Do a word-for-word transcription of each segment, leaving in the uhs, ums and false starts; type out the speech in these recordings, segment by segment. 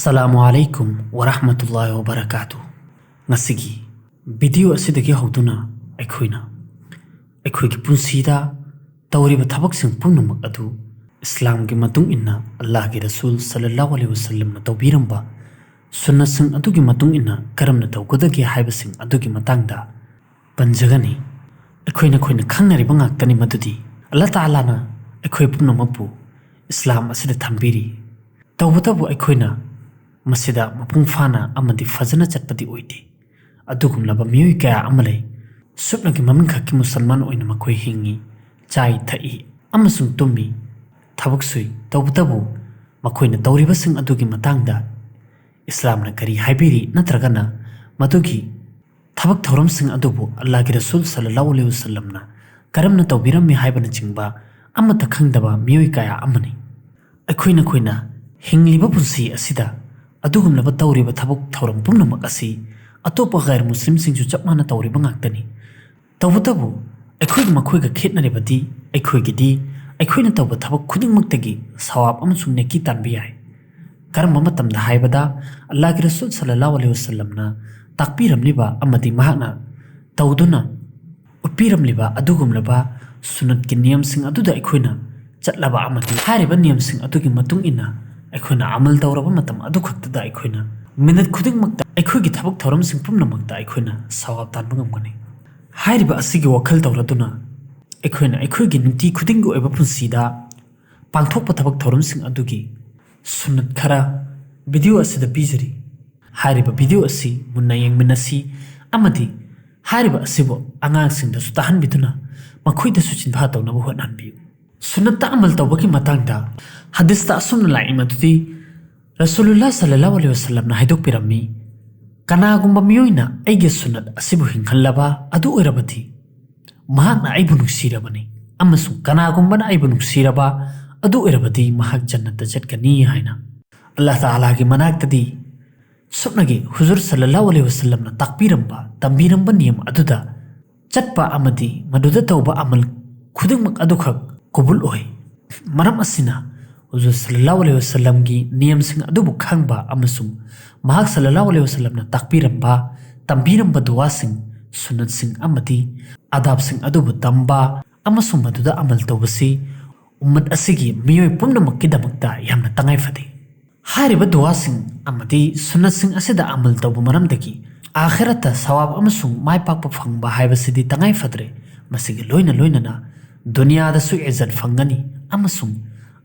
ꯑꯁꯁꯂꯥꯃꯨ ꯑꯂꯥꯏꯀꯨꯝ ꯋꯔꯍꯃꯇꯨꯜꯂꯥꯍꯤ ꯋꯕꯔꯀꯥꯇꯨ꯫ ꯉꯁꯤꯒꯤ ꯚꯤꯗꯤꯑꯣ ꯑꯁꯤꯗꯒꯤ ꯍꯧꯗꯨꯅ ꯑꯩꯈꯣꯏꯅ ꯑꯩꯈꯣꯏꯒꯤ ꯄꯨꯟꯁꯤꯗ ꯇꯧꯔꯤꯕ ꯊꯕꯛꯁꯤꯡ ꯄꯨꯝꯅꯃꯛ ꯑꯗꯨ ꯏꯁꯂꯥꯝꯒꯤ ꯃꯇꯨꯡ ꯏꯟꯅ ꯑꯜꯂꯥꯍꯒꯤ ꯔꯁꯨꯜ ꯁꯜꯂꯜꯂꯥꯍꯨ ꯑꯂꯩꯍꯤ ꯋꯁꯜꯂꯝꯅ ꯇꯧꯕꯤꯔꯝꯕ ꯁꯨꯟꯅꯠꯁꯤꯡ ꯑꯗꯨꯒꯤ ꯃꯇꯨꯡ ꯏꯟꯅ ꯀꯔꯝꯅ ꯇꯧꯒꯗꯒꯦ ꯍꯥꯏꯕꯁꯤꯡ ꯑꯗꯨꯒꯤ ꯃꯇꯥꯡꯗ ꯄꯟꯖꯒꯅꯤ꯫ ꯑꯩꯈꯣꯏ ꯅꯈꯣꯏꯅ ꯈꯪꯅꯔꯤꯕ ꯉꯥꯛꯇꯅꯤ ꯃꯗꯨꯗꯤ ꯑꯜꯂꯥꯍ ꯇꯥꯂꯥꯅ ꯑꯩꯈꯣꯏ ꯄꯨꯝꯅꯃꯛꯄꯨ ꯏꯁꯂꯥꯝ ꯑꯁꯤꯗ ꯊꯝꯕꯤꯔꯤ꯫ ꯇꯧꯕꯇꯕꯨ ꯑꯩꯈꯣꯏꯅ ꯃꯁꯤꯗ ꯃꯄꯨꯡ ꯐꯥꯅ ꯑꯃꯗꯤ ꯐꯖꯅ ꯆꯠꯄꯗꯤ ꯑꯣꯏꯗꯦ꯫ ꯑꯗꯨꯒꯨꯝꯂꯕ ꯃꯤꯑꯣꯏ ꯀꯌꯥ ꯑꯃ ꯂꯩ꯫ ꯁꯨꯞꯅꯒꯤ ꯃꯃꯤꯡꯈꯛꯀꯤ ꯃꯨꯁꯜꯃꯥꯟ ꯑꯣꯏꯅ ꯃꯈꯣꯏ ꯍꯤꯡꯏ, ꯆꯥꯏ ꯊꯛꯏ ꯑꯃꯁꯨꯡ ꯇꯨꯝꯃꯤ, ꯊꯕꯛ ꯁꯨꯏ꯫ ꯇꯧꯕꯇꯕꯨ ꯃꯈꯣꯏꯅ ꯇꯧꯔꯤꯕꯁꯤꯡ ꯑꯗꯨꯒꯤ ꯃꯇꯥꯡꯗ ꯏꯁꯂꯥꯝꯅ ꯀꯔꯤ ꯍꯥꯏꯕꯤꯔꯤ, ꯅꯠꯇ꯭ꯔꯒꯅ ꯃꯗꯨꯒꯤ ꯊꯕꯛ ꯊꯧꯔꯝꯁꯤꯡ ꯑꯗꯨꯕꯨ ꯑꯜꯂꯥꯍꯒꯤ ꯔꯁꯨꯜ ꯁꯜꯂꯜꯂꯥꯍꯨ ꯑꯂꯩꯍꯤ ꯋꯁꯜꯂꯝꯅ ꯀꯔꯝꯅ ꯇꯧꯕꯤꯔꯝꯃꯤ ꯍꯥꯏꯕꯅꯆꯤꯡꯕ ꯑꯃꯠꯇ ꯈꯪꯗꯕ ꯃꯤꯑꯣꯏ ꯀꯌꯥ ꯑꯃꯅꯤ꯫ ꯑꯩꯈꯣꯏ ꯅꯈꯣꯏꯅ ꯍꯤꯡꯂꯤꯕ ꯄꯨꯟꯁꯤ ꯑꯁꯤꯗ ꯑꯗꯨꯒꯨꯝꯂꯕ ꯇꯧꯔꯤꯕ ꯊꯕꯛ ꯊꯧꯔꯝ ꯄꯨꯝꯅꯃꯛ ꯑꯁꯤ ꯑꯇꯣꯞꯄ ꯒꯩꯔ ꯃꯨꯁꯂꯤꯝꯁꯤꯡꯁꯨ ꯆꯞ ꯃꯥꯟꯅ ꯇꯧꯔꯤꯕ ꯉꯥꯛꯇꯅꯤ꯫ ꯇꯧꯕꯇꯕꯨ ꯑꯩꯈꯣꯏꯒ ꯃꯈꯣꯏꯒ ꯈꯦꯠꯅꯔꯤꯕꯗꯤ ꯑꯩꯈꯣꯏꯒꯤꯗꯤ ꯑꯩꯈꯣꯏꯅ ꯇꯧꯕ ꯊꯕꯛ ꯈꯨꯗꯤꯡꯃꯛꯇꯒꯤ ꯁꯋꯥꯕ ꯑꯃꯁꯨꯡ ꯅꯦꯀꯤ ꯇꯥꯟꯕ ꯌꯥꯏ꯫ ꯀꯔꯝꯕ ꯃꯇꯝꯗ ꯍꯥꯏꯕꯗ, ꯑꯜꯂꯥꯍꯒꯤ ꯔꯁꯨꯜ ꯁꯜꯂꯜꯂꯥꯍꯨ ꯑꯂꯩꯍꯤ ꯋꯁꯜꯂꯝꯅ ꯇꯥꯛꯄꯤꯔꯝꯂꯤꯕ ꯑꯃꯗꯤ ꯃꯍꯥꯛꯅ ꯇꯧꯗꯨꯅ ꯎꯠꯄꯤꯔꯝꯂꯤꯕ ꯑꯗꯨꯒꯨꯝꯂꯕ ꯁꯨꯟꯅꯠꯀꯤ ꯅꯤꯌꯝꯁꯤꯡ ꯑꯗꯨꯗ ꯑꯩꯈꯣꯏꯅ ꯆꯠꯂꯕ ꯑꯃꯗꯤ ꯍꯥꯏꯔꯤꯕ ꯅꯤꯌꯝꯁꯤꯡ ꯑꯗꯨꯒꯤ ꯃꯇꯨꯡ ꯏꯟꯅ ꯑꯩꯈꯣꯏꯅ ꯑꯃꯜ ꯇꯧꯔꯕ ꯃꯇꯝ ꯑꯗꯨꯈꯛꯇꯗ ꯑꯩꯈꯣꯏꯅ ꯃꯤꯅꯠ ꯈꯨꯗꯤꯡꯃꯛꯇ ꯑꯩꯈꯣꯏꯒꯤ ꯊꯕꯛ ꯊꯧꯔꯝꯁꯤꯡ ꯄꯨꯝꯅꯃꯛꯇ ꯑꯩꯈꯣꯏꯅ ꯁꯋꯥꯕ ꯇꯥꯟꯕ ꯉꯝꯒꯅꯤ꯫ ꯍꯥꯏꯔꯤꯕ ꯑꯁꯤꯒꯤ ꯋꯥꯈꯜ ꯇꯧꯔꯗꯨꯅ ꯑꯩꯈꯣꯏꯅ ꯑꯩꯈꯣꯏꯒꯤ ꯅꯨꯡꯇꯤ ꯈꯨꯗꯤꯡꯒꯤ ꯑꯣꯏꯕ ꯄꯨꯟꯁꯤꯗ ꯄꯥꯡꯊꯣꯛꯄ ꯊꯕꯛ ꯊꯧꯔꯝꯁꯤꯡ ꯑꯗꯨꯒꯤ ꯁꯨꯟꯅꯠ ꯈꯔ ꯚꯤꯗꯤꯑꯣ ꯑꯁꯤꯗ ꯄꯤꯖꯔꯤ꯫ ꯍꯥꯏꯔꯤꯕ ꯚꯤꯗꯤꯑꯣ ꯑꯁꯤ ꯃꯨꯟꯅ ꯌꯦꯡꯃꯤꯟꯅꯁꯤ ꯑꯃꯗꯤ ꯍꯥꯏꯔꯤꯕ ꯑꯁꯤꯕꯨ ꯑꯉꯥꯡꯁꯤꯡꯗꯁꯨ ꯇꯥꯍꯟꯕꯤꯗꯨꯅ ꯃꯈꯣꯏꯗꯁꯨ ꯆꯤꯟꯐꯥ ꯇꯧꯅꯕ ꯍꯣꯠꯅꯍꯟꯕꯤꯌꯨ꯫ ꯁꯨꯟꯅꯠꯇ ꯑꯃꯜ ꯇꯧꯕꯒꯤ ꯃꯇꯥꯡꯗ ꯍꯗꯤꯁꯇ ꯑꯁꯨꯝꯅ ꯂꯥꯛꯏ ꯃꯗꯨꯗꯤ, ꯔꯁꯨꯂꯨꯜꯂꯥꯍ ꯁꯜꯂꯜꯂꯥꯍꯨ ꯑꯂꯩꯍꯤ ꯋꯁꯜꯂꯝꯅ ꯍꯥꯏꯗꯣꯛꯄꯤꯔꯝꯃꯤ, "ꯀꯅꯥꯒꯨꯝꯕ ꯃꯤꯑꯣꯏꯅ ꯑꯩꯒꯤ ꯁꯨꯟꯅꯠ ꯑꯁꯤꯕꯨ ꯍꯤꯡꯍꯜꯂꯕ ꯑꯗꯨ ꯑꯣꯏꯔꯕꯗꯤ ꯃꯍꯥꯛꯅ ꯑꯩꯕꯨ ꯅꯨꯡꯁꯤꯔꯕꯅꯤ, ꯑꯃꯁꯨꯡ ꯀꯅꯥꯒꯨꯝꯕꯅ ꯑꯩꯕꯨ ꯅꯨꯡꯁꯤꯔꯕ ꯑꯗꯨ ꯑꯣꯏꯔꯕꯗꯤ ꯃꯍꯥꯛ ꯖꯟꯅꯠꯇ ꯆꯠꯀꯅꯤ" ꯍꯥꯏꯅ꯫ ꯑꯜꯂꯥꯍ ꯇꯥꯂꯥꯒꯤ ꯃꯅꯥꯛꯇꯗꯤ ꯁꯨꯞꯅꯒꯤ ꯍꯨꯖꯨꯔ ꯁꯜꯂꯜꯂꯥꯍꯨ ꯑꯂꯩꯍꯤ ꯋꯁꯜꯂꯝꯅ ꯇꯥꯛꯄꯤꯔꯝꯕ, ꯇꯝꯕꯤꯔꯝꯕ ꯅꯤꯌꯝ ꯑꯗꯨꯗ ꯆꯠꯄ ꯑꯃꯗꯤ ꯃꯗꯨꯗ ꯇꯧꯕ ꯑꯃꯜ ꯈꯨꯗꯤꯡꯃꯛ ꯑꯗꯨꯈꯛ ꯀꯕꯨꯜ ꯑꯣꯏ꯫ ꯃꯔꯝ ꯑꯁꯤꯅ ꯍꯨꯖꯨꯔ ꯁꯜꯂꯜꯂꯥꯍꯨ ꯑꯂꯩꯍꯤ ꯋꯥꯁꯜꯂꯝꯒꯤ ꯅꯤꯌꯝꯁꯤꯡ ꯑꯗꯨꯕꯨ ꯈꯪꯕ ꯑꯃꯁꯨꯡ ꯃꯍꯥꯛ ꯁꯜꯂꯜꯂꯥꯍꯨ ꯑꯂꯩꯍꯤ ꯋꯥꯁꯜꯂꯝꯅ ꯇꯥꯛꯄꯤꯔꯝꯕ, ꯇꯝꯕꯤꯔꯝꯕ ꯗꯨꯋꯥꯁꯤꯡ, ꯁꯨꯟꯅꯠꯁꯤꯡ ꯑꯃꯗꯤ ꯑꯗꯥꯕꯁꯤꯡ ꯑꯗꯨꯕꯨ ꯇꯝꯕ ꯑꯃꯁꯨꯡ ꯃꯗꯨꯗ ꯑꯃꯜ ꯇꯧꯕꯁꯤ ꯎꯝꯃꯠ ꯑꯁꯤꯒꯤ ꯃꯤꯑꯣꯏ ꯄꯨꯝꯅꯃꯛꯀꯤꯗꯃꯛꯇ ꯌꯥꯝꯅ ꯇꯉꯥꯏ ꯐꯗꯦ꯫ ꯍꯥꯏꯔꯤꯕ ꯗꯨꯋꯥꯁꯤꯡ ꯑꯃꯗꯤ ꯁꯨꯟꯅꯠꯁꯤꯡ ꯑꯁꯤꯗ ꯑꯃꯜ ꯇꯧꯕ ꯃꯔꯝꯗꯒꯤ ꯑꯥꯈꯤꯔꯠꯇ ꯁꯋꯥꯕ ꯑꯃꯁꯨꯡ ꯃꯥꯏ ꯄꯥꯛꯄ ꯐꯪꯕ ꯍꯥꯏꯕꯁꯤꯗꯤ ꯇꯉꯥꯏ ꯐꯗ꯭ꯔꯦ꯫ ꯃꯁꯤꯒꯤ ꯂꯣꯏꯅ ꯂꯣꯏꯅꯅ ꯗꯨꯅꯤꯌꯥꯗꯁꯨ ꯏꯖꯠ ꯐꯪꯒꯅꯤ ꯑꯃꯁꯨꯡ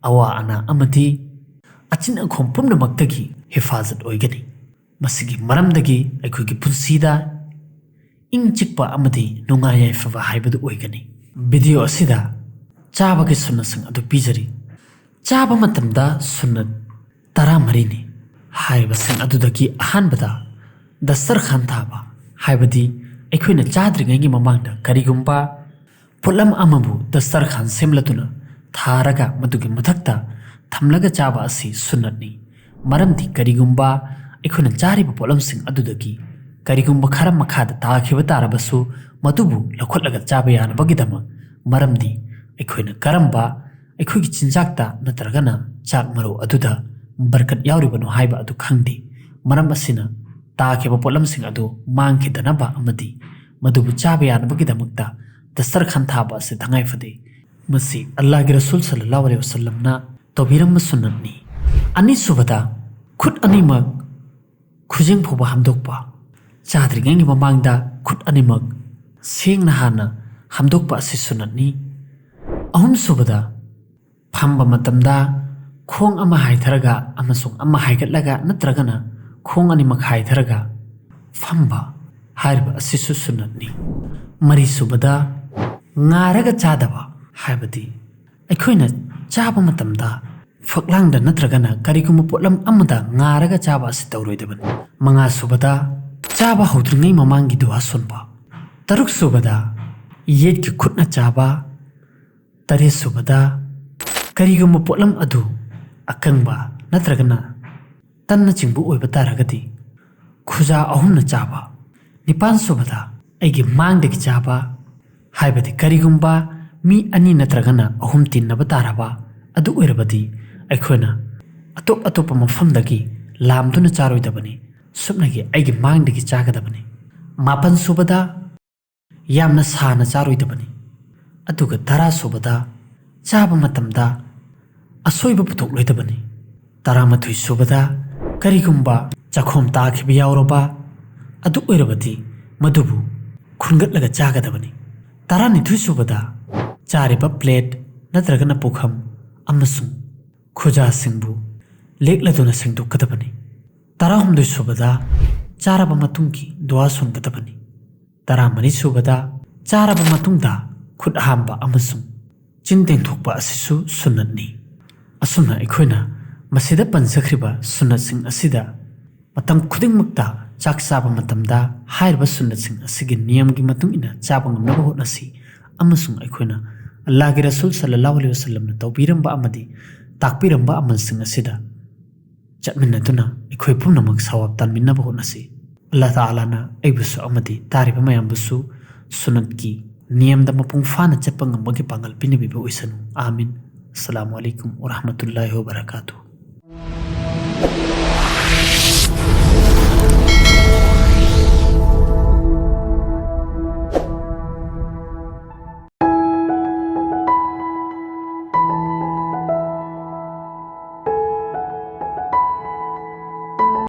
ꯑꯋꯥ ꯑꯅꯥ ꯑꯃꯗꯤ ꯑꯆꯤꯟ ꯑꯈꯣꯝ ꯄꯨꯝꯅꯃꯛꯇꯒꯤ ꯍꯤꯐꯥꯖꯠ ꯑꯣꯏꯒꯅꯤ꯫ ꯃꯁꯤꯒꯤ ꯃꯔꯝꯗꯒꯤ ꯑꯩꯈꯣꯏꯒꯤ ꯄꯨꯟꯁꯤꯗ ꯏꯪ ꯆꯤꯛꯄ ꯑꯃꯗꯤ ꯅꯨꯡꯉꯥꯏ ꯌꯥꯏꯐꯕ ꯍꯥꯏꯕꯗꯨ ꯑꯣꯏꯒꯅꯤ꯫ ꯚꯤꯗꯤꯑꯣ ꯑꯁꯤꯗ ꯆꯥꯕꯒꯤ ꯁꯨꯟꯅꯠꯁꯤꯡ ꯑꯗꯨ ꯄꯤꯖꯔꯤ꯫ ꯆꯥꯕ ꯃꯇꯝꯗ ꯁꯨꯟꯅꯠ ꯇꯔꯥꯃꯔꯤꯅꯤ꯫ ꯍꯥꯏꯔꯤꯕꯁꯤꯡ ꯑꯗꯨꯗꯒꯤ ꯑꯍꯥꯟꯕꯗ ꯗꯁꯇꯔꯈꯥꯟ ꯊꯥꯕ, ꯍꯥꯏꯕꯗꯤ ꯑꯩꯈꯣꯏꯅ ꯆꯥꯗ꯭ꯔꯤꯉꯩꯒꯤ ꯃꯃꯥꯡꯗ ꯀꯔꯤꯒꯨꯝꯕ ꯄꯣꯠꯂꯝ ꯑꯃꯕꯨ ꯗꯁꯇꯔꯈꯥꯟ ꯁꯦꯝꯂꯗꯨꯅ ꯊꯥꯔꯒ ꯃꯗꯨꯒꯤ ꯃꯊꯛꯇ ꯊꯝꯂꯒ ꯆꯥꯕ ꯑꯁꯤ ꯁꯨꯟꯅꯠꯅꯤ꯫ ꯃꯔꯝꯗꯤ ꯀꯔꯤꯒꯨꯝꯕ ꯑꯩꯈꯣꯏꯅ ꯆꯥꯔꯤꯕ ꯄꯣꯠꯂꯝꯁꯤꯡ ꯑꯗꯨꯗꯒꯤ ꯀꯔꯤꯒꯨꯝꯕ ꯈꯔ ꯃꯈꯥꯗ ꯇꯥꯈꯤꯕ ꯇꯥꯔꯕꯁꯨ, ꯃꯗꯨꯕꯨ ꯂꯧꯈꯠꯂꯒ ꯆꯥꯕ ꯌꯥꯅꯕꯒꯤꯗꯃꯛ, ꯃꯔꯝꯗꯤ ꯑꯩꯈꯣꯏꯅ ꯀꯔꯝꯕ ꯑꯩꯈꯣꯏꯒꯤ ꯆꯤꯟꯖꯥꯛꯇ ꯅꯠꯇ꯭ꯔꯒꯅ ꯆꯥꯛ ꯃꯔꯨ ꯑꯗꯨꯗ ꯕꯔꯀꯠ ꯌꯥꯎꯔꯤꯕꯅꯣ ꯍꯥꯏꯕ ꯑꯗꯨ ꯈꯪꯗꯦ꯫ ꯃꯔꯝ ꯑꯁꯤꯅ, ꯇꯥꯈꯤꯕ ꯄꯣꯠꯂꯝꯁꯤꯡ ꯑꯗꯨ ꯃꯥꯡꯈꯤꯗꯅꯕ ꯑꯃꯗꯤ ꯃꯗꯨꯕꯨ ꯆꯥꯕ ꯌꯥꯅꯕꯒꯤꯗꯃꯛꯇ ꯗꯁꯇꯔꯈꯥꯟ ꯊꯥꯕ ꯑꯁꯤ ꯇꯉꯥꯏ ꯐꯗꯦ꯫ ꯃꯁꯤ ꯑꯜꯂꯥꯍꯒꯤ ꯔꯁꯨꯜ ꯁꯜꯂꯜꯂꯥꯍꯨ ꯑꯂꯩꯍꯤ ꯋꯥꯁꯜꯂꯝꯅ ꯇꯧꯕꯤꯔꯝꯕ ꯁꯨꯟꯅꯠꯅꯤ꯫ ꯑꯅꯤꯁꯨꯕꯗ, ꯈꯨꯠ ꯑꯅꯤꯃꯛ ꯈꯨꯖꯤꯡ ꯐꯥꯎꯕ ꯍꯥꯝꯗꯣꯛꯄ꯫ ꯆꯥꯗ꯭ꯔꯤꯉꯩꯒꯤ ꯃꯃꯥꯡꯗ ꯈꯨꯠ ꯑꯅꯤꯃꯛ ꯁꯦꯡꯅ ꯍꯥꯟꯅ ꯍꯥꯝꯗꯣꯛꯄ ꯑꯁꯤ ꯁꯨꯟꯅꯠꯅꯤ꯫ ꯑꯍꯨꯝꯁꯨꯕꯗ, ꯐꯝꯕ ꯃꯇꯝꯗ ꯈꯣꯡ ꯑꯃ ꯍꯥꯏꯊꯔꯒ ꯑꯃꯁꯨꯡ ꯑꯃ ꯍꯥꯏꯒꯠꯂꯒ ꯅꯠꯇ꯭ꯔꯒꯅ ꯈꯣꯡ ꯑꯅꯤꯃꯛ ꯍꯥꯏꯊꯔꯒ ꯐꯝꯕ ꯍꯥꯏꯔꯤꯕ ꯑꯁꯤꯁꯨ ꯁꯨꯟꯅꯠꯅꯤ꯫ ꯃꯔꯤꯁꯨꯕꯗ, ꯉꯥꯔꯒ ꯆꯥꯗꯕ, ꯍꯥꯏꯕꯗꯤ ꯑꯩꯈꯣꯏꯅ ꯆꯥꯕ ꯃꯇꯝꯗ ꯐꯛꯂꯥꯡꯗ ꯅꯠꯇ꯭ꯔꯒꯅ ꯀꯔꯤꯒꯨꯝꯕ ꯄꯣꯠꯂꯝ ꯑꯃꯗ ꯉꯥꯔꯒ ꯆꯥꯕ ꯑꯁꯤ ꯇꯧꯔꯣꯏꯗꯕꯅꯤ꯫ ꯃꯉꯥꯁꯨꯕꯗ, ꯆꯥꯕ ꯍꯧꯗ꯭ꯔꯤꯉꯩ ꯃꯃꯥꯡꯒꯤ ꯗꯨꯋꯥ ꯁꯣꯟꯕ꯫ ꯇꯔꯨꯛꯁꯨꯕꯗ, ꯌꯦꯠꯀꯤ ꯈꯨꯠꯅ ꯆꯥꯕ꯫ ꯇꯔꯦꯠꯁꯨꯕꯗ, ꯀꯔꯤꯒꯨꯝꯕ ꯄꯣꯠꯂꯝ ꯑꯗꯨ ꯑꯀꯪꯕ ꯅꯠꯇ꯭ꯔꯒꯅ ꯇꯟꯅꯆꯤꯡꯕ ꯑꯣꯏꯕ ꯇꯥꯔꯒꯗꯤ ꯈꯨꯖꯥ ꯑꯍꯨꯝꯅ ꯆꯥꯕ꯫ ꯅꯤꯄꯥꯟꯁꯨꯕꯗ, ꯑꯩꯒꯤ ꯃꯥꯡꯗꯒꯤ ꯆꯥꯕ, ꯍꯥꯏꯕꯗꯤ ꯀꯔꯤꯒꯨꯝꯕ ꯃꯤ ꯑꯅꯤ ꯅꯠꯇ꯭ꯔꯒꯅ ꯑꯍꯨꯝ ꯇꯤꯟꯅꯕ ꯇꯥꯔꯕ ꯑꯗꯨ ꯑꯣꯏꯔꯕꯗꯤ ꯑꯩꯈꯣꯏꯅ ꯑꯇꯣꯞ ꯑꯇꯣꯞꯄ ꯃꯐꯝꯗꯒꯤ ꯂꯥꯝꯗꯨꯅ ꯆꯥꯔꯣꯏꯗꯕꯅꯤ꯫ ꯁꯨꯞꯅꯒꯤ ꯑꯩꯒꯤ ꯃꯥꯡꯗꯒꯤ ꯆꯥꯒꯗꯕꯅꯤ꯫ ꯃꯥꯄꯟ ꯁꯨꯕꯗ, ꯌꯥꯝꯅ ꯁꯥꯅ ꯆꯥꯔꯣꯏꯗꯕꯅꯤ꯫ ꯑꯗꯨꯒ ꯇꯔꯥ ꯁꯨꯕꯗ, ꯆꯥꯕ ꯃꯇꯝꯗ ꯑꯁꯣꯏꯕ ꯄꯨꯊꯣꯛꯂꯣꯏꯗꯕꯅꯤ꯫ ꯇꯔꯥꯃꯥꯊꯣꯏ ꯁꯨꯕꯗ, ꯀꯔꯤꯒꯨꯝꯕ ꯆꯈꯣꯝ ꯇꯥꯈꯤꯕ ꯌꯥꯎꯔꯕ ꯑꯗꯨ ꯑꯣꯏꯔꯕꯗꯤ, ꯃꯗꯨꯕꯨ ꯈꯨꯟꯒꯠꯂꯒ ꯆꯥꯒꯗꯕꯅꯤ꯫ ꯇꯔꯥꯅꯤꯊꯣꯏ ꯁꯨꯕꯗ, ꯆꯥꯔꯤꯕ ꯄ꯭ꯂꯦꯠ ꯅꯠꯇ꯭ꯔꯒꯅ ꯄꯨꯈꯝ ꯑꯃꯁꯨꯡ ꯈꯨꯖꯥꯁꯤꯡꯕꯨ ꯂꯦꯛꯂꯗꯨꯅ ꯁꯦꯡꯗꯣꯛꯀꯗꯕꯅꯤ꯫ ꯇꯔꯥꯍꯨꯝꯗꯣꯏ ꯁꯨꯕꯗ, ꯆꯥꯔꯕ ꯃꯇꯨꯡꯒꯤ ꯗꯨꯋꯥ ꯁꯣꯟꯒꯗꯕꯅꯤ꯫ ꯇꯔꯥꯃꯔꯤ ꯁꯨꯕꯗ, ꯆꯥꯔꯕ ꯃꯇꯨꯡꯗ ꯈꯨꯠ ꯍꯥꯝꯕ ꯑꯃꯁꯨꯡ ꯆꯤꯟ ꯇꯦꯡꯊꯣꯛꯄ ꯑꯁꯤꯁꯨ ꯁꯨꯟꯅꯠꯅꯤ꯫ ꯑꯁꯨꯝꯅ ꯑꯩꯈꯣꯏꯅ ꯃꯁꯤꯗ ꯄꯟꯖꯈ꯭ꯔꯤꯕ ꯁꯨꯟꯅꯠꯁꯤꯡ ꯑꯁꯤꯗ ꯃꯇꯝ ꯈꯨꯗꯤꯡꯃꯛꯇ ꯆꯥꯛ ꯆꯥꯕ ꯃꯇꯝꯗ ꯍꯥꯏꯔꯤꯕ ꯁꯨꯟꯅꯠꯁꯤꯡ ꯑꯁꯤꯒꯤ ꯅꯤꯌꯝꯒꯤ ꯃꯇꯨꯡ ꯏꯟꯅ ꯆꯥꯕ ꯉꯝꯅꯕ ꯍꯣꯠꯅꯁꯤ, ꯑꯃꯁꯨꯡ ꯑꯩꯈꯣꯏꯅ ꯑꯜꯂꯥꯍꯒꯤ ꯔꯁꯨꯜ ꯁꯜꯂꯜꯂꯥꯍꯨ ꯑꯂꯩꯍꯤ ꯋꯁꯜꯂꯝꯅ ꯇꯧꯕꯤꯔꯝꯕ ꯑꯃꯗꯤ ꯇꯥꯛꯄꯤꯔꯝꯕ ꯑꯃꯜꯁꯤꯡ ꯑꯁꯤꯗ ꯆꯠꯃꯤꯟꯅꯗꯨꯅ ꯑꯩꯈꯣꯏ ꯄꯨꯝꯅꯃꯛ ꯁꯋꯥꯕ ꯇꯥꯟꯃꯤꯟꯅꯕ ꯍꯣꯠꯅꯁꯤ꯫ ꯑꯜꯂꯥꯍ ꯇꯥꯂꯥꯅ ꯑꯩꯕꯨꯁꯨ ꯑꯃꯗꯤ ꯇꯥꯔꯤꯕ ꯃꯌꯥꯝꯕꯨꯁꯨ ꯁꯨꯟꯅꯠꯀꯤ ꯅꯤꯌꯝꯗ ꯃꯄꯨꯡ ꯐꯥꯅ ꯆꯠꯄ ꯉꯝꯕꯒꯤ ꯄꯥꯡꯒꯜ ꯄꯤꯅꯕꯤꯕ ꯑꯣꯏꯁꯅꯨ꯫ ꯑꯥꯃꯤꯟ꯫ ꯑꯁꯁꯂꯥꯃꯨ ꯑꯂꯩꯀꯨꯝ ꯋꯔꯍꯃꯇꯨꯜꯂꯥꯍꯤ ꯋꯕꯔꯀꯥꯇꯨꯍ꯫